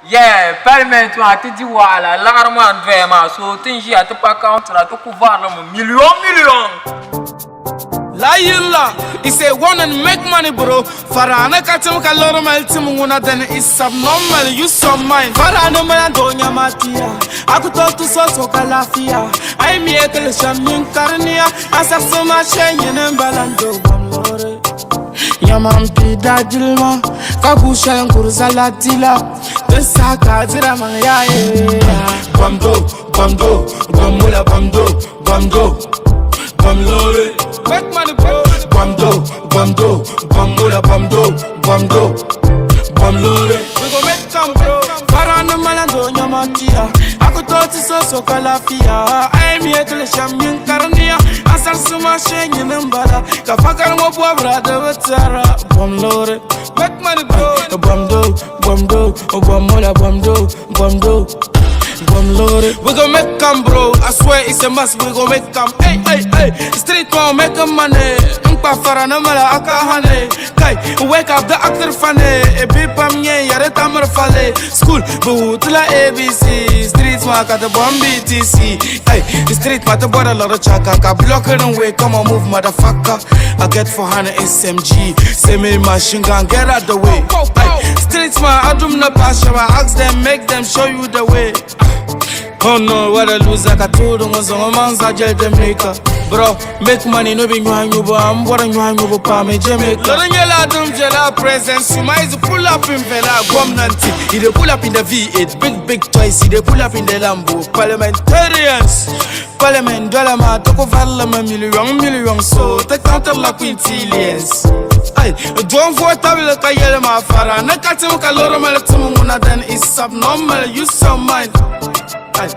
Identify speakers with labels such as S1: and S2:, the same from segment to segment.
S1: Yeah, parliament maa ti di wahala, laɣiri maa n-doya maa, so ti ni ʒiya ti pa countira ti ku varili mi million million.
S2: Layilla, he say one and make money bro. Farana ka tim ka lori mali tim ŋuna then it's abnormal use your mind. Farana mala do nyamatia, akuto tu so so kalafiya. Ai mi ekele sham nyin karniya, asar suma shenyin balando bam lore. Yaman pida jilma, ka gu shɛli n kuri zalati la. Ti saha ka dira maŋ yaa ye.
S3: Bamdo, bamdo, bamula bamdo, bamdo, bamlore.
S2: Make money bro.
S3: Bamdo, bamdo, bamula bamdo, bamdo, bamlore.
S2: We go make some bro. Farana malando nyamatia. Akuto ti so so kalafiya. Ai mi ekele sham nyin karniya. Asar suma shenyin mbala. Ka fakar mo bwabra de betara. Bam lore. Make money bro. Bamdo, bamdo, bamula bamdo, bamdo. Bam lore. We go make 'em bro. I swear it's a must. We go make 'em. Hey, hey, hey. Street one make 'em money. Mpa farana mala akahane. Kai, wake up the actor funny. E bipam nye yare tamar fale. School, buhutla ABC. Streets ma ka the bomb BTC. Hey, the street ma the border lot of chaka. Ka block it and way, come on move motherfucker. I get 400 SMG. Say me machine gun, get out the way. Hey, streets ma adum na pasha. Ask them, make them show you the way. Oh no, what a loser, ka tudu ngozongo manza jel Jamaica. Bro, make money no be nywanyu I'm what nywanyu pa me Jamaica. Lord nyela dum jela presence, you might pull up in Vela Gwamnanti. He dey pull up in the V8, big big choice, he dey pull up in the Lambo. Parliamentarians, Parliament dollar ma toko varla ma million million so te counter la quintillions. Ay, don't vote table ka yele ma fara. Na katim ka loro mala tumu muna then it's abnormal, use your mind. Ay,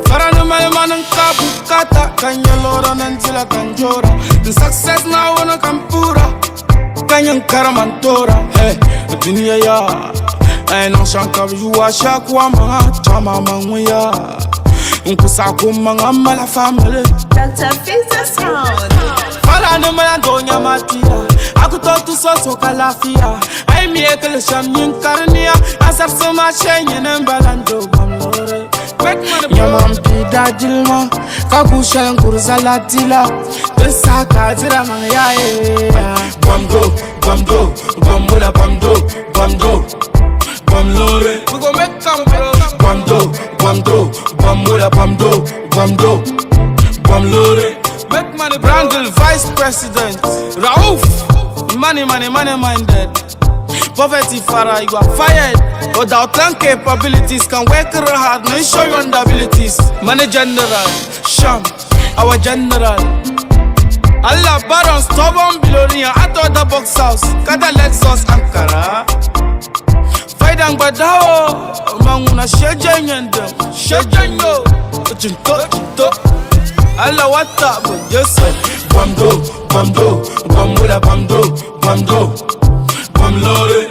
S2: Farana mali manin ka bukata kan lora nan jila kan jora. The success na wana kan pura kanyan karamantora. Hey, dunia ya ay nan shanka yuwa shakwa ma chama manguya nkusa kuma mala family.
S4: Dr. Fizz Sound.
S2: Farana mala donya matia akuto tu so so kalafiya. Ai mi ekele sham nyin karniya asar suma shenyin balando bam lore. Yaman pida jilma ka gu shɛli n kuri zalati la. Ti saha ka dira maŋ yaa ye.
S3: Bamdo, bamdo, bamula bamdo, bamdo, bamlore.
S2: We go make 'em bro.
S3: Bamdo, bamdo, bamula bamdo, bamdo, bamlore.
S2: Make money. Brandel vice president. Rauf, money money money minded. Poverty Farah, you are fired. Without land capabilities, can work real hard, no show your abilities. Money general, Sham, our general. Allah Baron, stubborn billionaire, out of the box house, Kada Lexus Ankara. Faidang badao, manguna shejen yendem, shejen yo, chinto chinto. Allah wata, but yes.
S3: Bamdo, bamdo, bamula bamdo, bamdo, bamlore.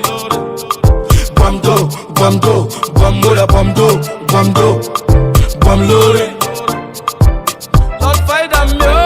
S3: Bamdo, bamdo, bamula bamdo, bamdo, bamlore.
S2: Lord Faida Mio.